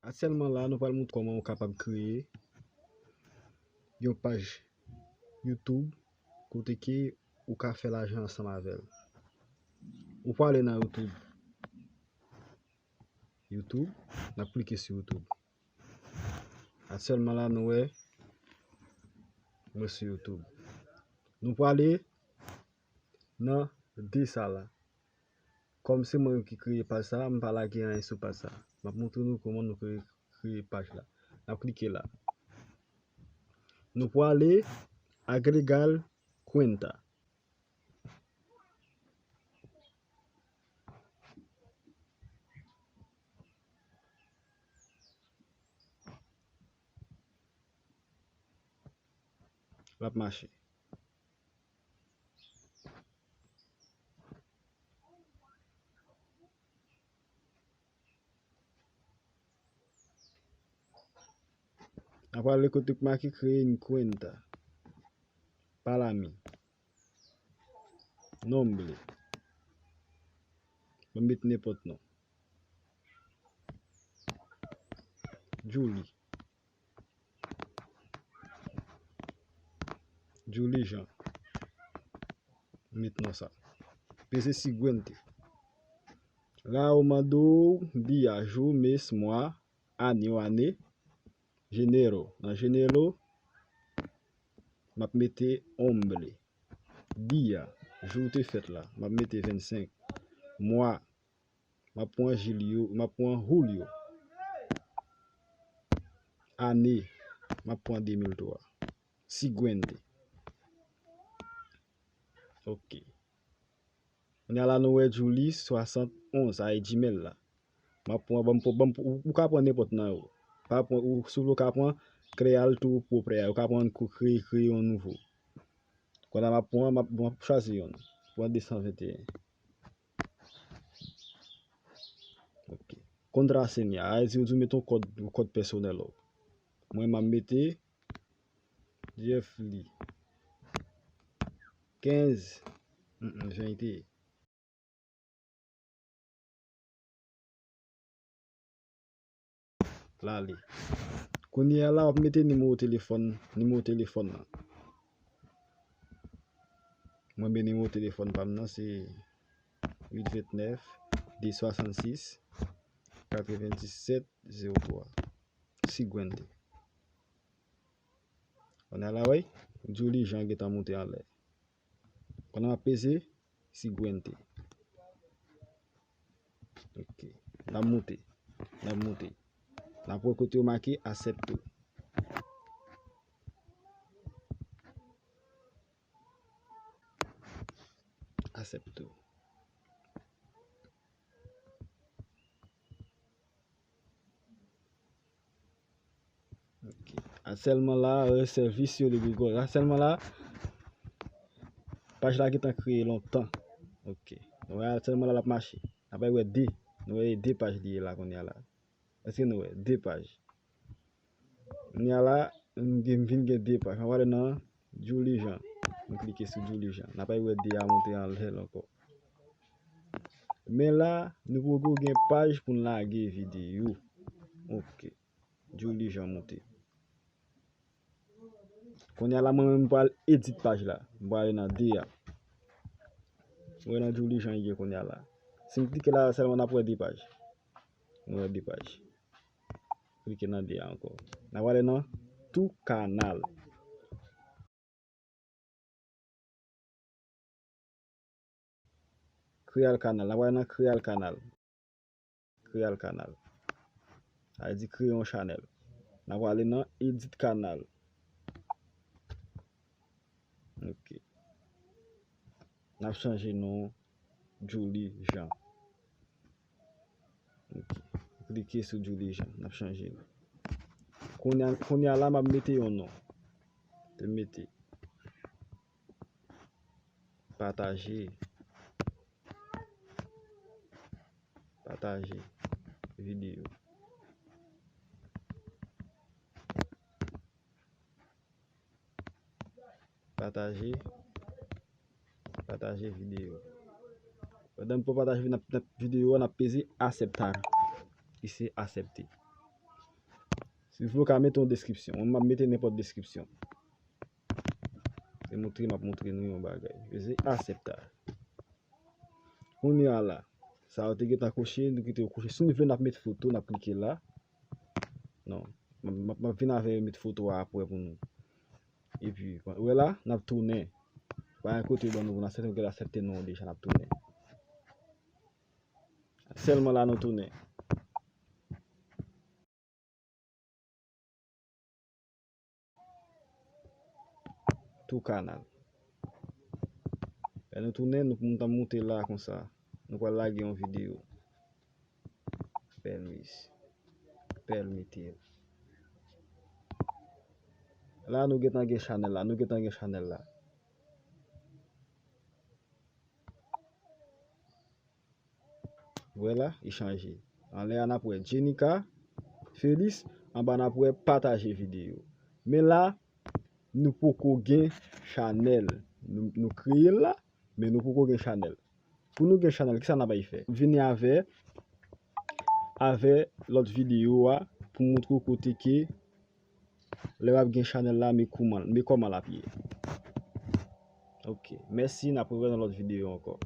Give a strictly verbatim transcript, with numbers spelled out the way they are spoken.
Aktyèlman la, nou pral montre kòman ou kapab kreye yon paj YouTube kote ke ou ka fè lajan ansanm avè l. Ou prale nan YouTube. YouTube, n ap klike sou YouTube. Aktyèlman la, nou wè, mwen sou YouTube. Nou prale nan de sa la. Kòm se mwen ki kreye paj sa, m pa lage anyen sou paj sa. M ap montre nou kòman nou kreye, kreye paj la. N ap klike la. Nou prale agregar cuenta. L ap mache. N a prale kote k make kreye yon kwenta. Para mí. Nombre. Ban m met nenpòt non. Julie. Julie Jean. Met non sa. Peze siguiente. La ou mande w dia, jou, mes, mwa, año, ane, género. Nan género, m ap mete hombre. Dia, jou te fèt la, m ap mete vennsenk. Mwa, m ap pran Julio, m ap pran Julio. Ane, m ap pran de mil twa. Siguiente. Ok. Kounye a la nou wè Julie swasant onz, sa e Gmail la. M ap pran, ban m, ban m, ou, ou ka pran nenpòt nan yo. Pa pran, ou, si w vle, ou ka pran crear tu propia, ou ka pran kou kreye, kreye yon nouvo. Kounye a m ap pran, m ap, m ap chwazi yon. Pran de san venteyen. Ok. Contraseña, a di ou di w mete yon kòd, yon kòd pèsonèl ou. Mwen, m ap mete Jeffly. Kenz. Mm, mm, jan li te ye. L ale. Kounye a la, w ap mete nimewo telefòn, nimewo telefòn nan. Mwen, men nimewo telefòn pa m nan, se uit vennèf, de swasannsis, katrevenndisèt, zewo twa. Siguiente. Kounye a la, wè, Julie Jean gentan monte anlè. Kounye a m ap peze siguiente. Ok. N ap monte. N ap monte. N ap wè kote yo make acepto. Acepto. Ok. Aktyèlman la, eh, servicio de Google. Aktyèlman la, paj la gentan kreye lontan. Ok. Nou wè aktyèlman la, l ap mache. Apre wè de. Nou wè de paj li ye la kounye a la. Èske nou wè? De paj. Kounye a la, m gen, m vin gen de paj. M ap ale nan Julie Jean. M klike sou Julie Jean. N ap wè de a monte anlè l ankò. Men la, nou poko gen paj pou n lage videyo. Ok. Julie Jean monte. Kounye a la, mwen menm, m pral edit paj la. M pral ale nan de a. Mwen nan Julie Jean ye kounye a la. Si m klike la sèlman, n ap wè de paj. Nou wè de paj. Klike nan de a ankò. N ap ale nan tu canal. Crear canal. N ap ale nan crear canal. Crear canal. Sa vle di kreye yon chanèl. N ap ale nan edit canal. Ok. N ap chanje non Julie Jean. Ok. Klike sou Julie Jean. N ap chanje l. Kounye a, kounye a la, m ap mete yon non. Te mete. Pataje. Pataje videyo. Pataje. Pataje videyo. Pandan m pataje n ap, n ap videyo a, n ap peze aksepte. Ki se aksepte. Si w vle, w ka mete yon deskripsyon. Mwen, m ap mete nenpòt deskripsyon. Se montre, m ap montre nou yon bagay. Peze aksepte. Kounye a la, sa yo te gentan koche, nou kite yo koche. Si nou vle, n ap met foto, n ap klike la. Non. M ap, m ap, m ap vin avè met foto a apre pou nou. Epi, ou wè la, n ap tounen. Pa gen kote ban nou pou n aksepte, nou gen aksepte non deja, n ap tounen. Sèlman la nou tounen. Tou kanal. Lè nou tounen, nou, nou t ap moute la konsa. Nou pral lage yon videyo. Pèmis. Pèmite. La, nou gentan gen chanèl la. Nou gentan gen chanèl la. Vwala, li chanje. Anlè a, n ap wè Jenica Felix. Anba, n ap wè pataje videyo. Men la, nou poko gen chanèl. Nou, nou kreye l la, men nou poko gen chanèl. Pou nou gen chanèl, kisa n ap bay fè? Vini avè, avè lòt videyo a pou montre w kote ke lè w ap gen chanèl la, men kouman, men kòman l ap ye. Ok, mèsi, n ap rewè nan lòt videyo ankò.